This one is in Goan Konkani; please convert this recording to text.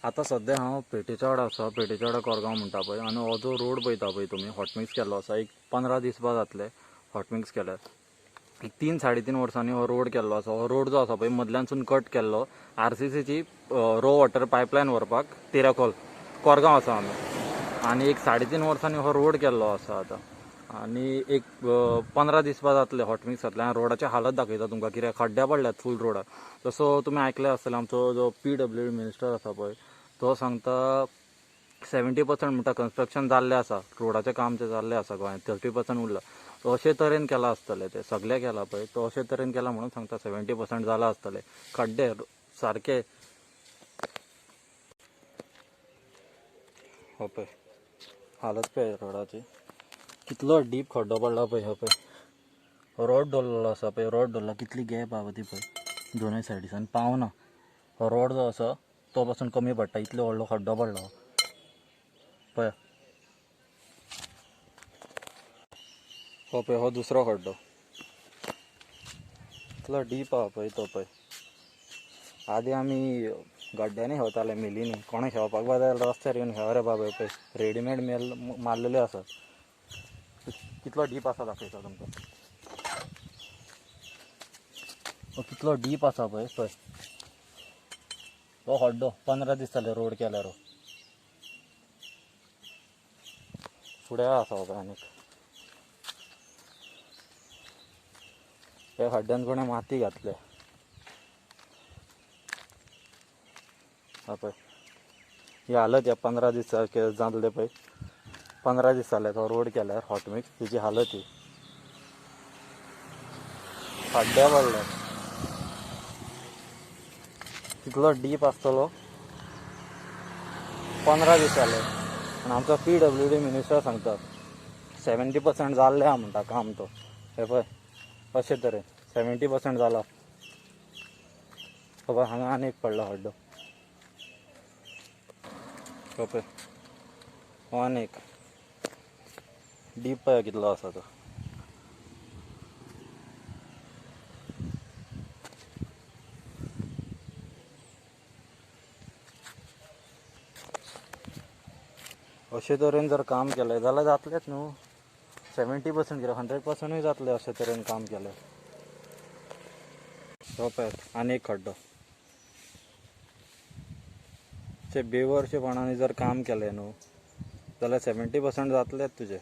आतां सद्या हांव पेटेच्या आसा, पेटेच्या कोरगांव म्हणटा पळय. आनी हो जो रोड पळयता पळय तुमी, हॉटमिक्स केल्लो आसा. एक 15 दीस बाद जातले हॉटमिक्स केल्यार. एक 3 साडे 3 वर्सांनी हो रोड केल्लो आसा. हो रोड जो आसा पळय मदल्यानसून कट केल्लो RCCची रो वॉटर पायपलायन व्हरपाक तेराखोल कोरगांव आसा आमी. आनी एक 3.5 वर्सांनी हो रोड केल्लो आसा आतां. आनी एक 15 दीस बाद जातले हॉटमिक्स जातले. आनी रोडाची हालत दाखयता तुमकां, कित्याक खड्डे पडल्यात फूल रोडार. तसो तुमी आयकले आसतले, आमचो जो PWD minister आसा पळय तो सांगता 70% म्हणटा कन्स्ट्रक्शन जाल्लें आसा, रोडाचें काम जें जाल्लें आसा गोंयांत, 30% उरलां. तो अशे तरेन केलां आसतलें, तें सगळें केलां पळय तो अशे तरेन केलां म्हणून सांगता 70% जालां आसतलें. खड्डे सारके हो पळय हालत पळय रोडाची, कितलो डीप खड्डो पडला पळय. हो पळय रोड दवरलेलो आसा पळय, रोड दवरला कितली गॅप आहा ती पळय दोनूय सायडीसान पावना. हो रोड जो आसा तो पासून कमी पडटा, इतलो व्हडलो खड्डो पडलो पळय. हो पळय हो दुसरो खड्डो, इतलो डीप आहा पळय तो पळय. आदी आमी गड्ड्यांनी खेवताले, मिलींनी. कोणें खेळपाक जाय जाल्यार रस्त्यार येवन खेळ रे बाबा. पळय रेडीमेड मेल मारलेले आसात. कितलो डीप आसा दाखयता तुमकां. हो कितलो डीप आसा पळय पळय हो खड्डो. 15 दीस जाले रोड केल्यार. फुडें आसा हो पळय आनीक. ह्या खड्ड्यान कोणें माती घातल्या. हा पळय ही हालत ह्या 15 दीस जातले पळय, 15 दीस जाले तो रोड केल्यार हॉटमिक्स, तिची हालत ही. खड्डे पडले, कितलो डीप आसतलो. 15 दीस जाले. आनी आमचो PWD minister सांगता 70% जाल्लें आहा म्हणटा काम तो. हे पळय अशे तरेन 70% जाला. हो पळय हांगा आनी एक पडला खड्डो. हो पळय हो आनी एक डीप पळय कितलो आसा तो. अशे तरेन जर काम केलें जाल्यार जातलेंच न्हू. 70% कितें 100%ूय जातलें अशे तरेन काम केलें. हो पळय आनी एक खड्डो. ते बेवर्शेपणांनी जर काम केलें न्हू जाल्यार 70% जातलेंच तुजें.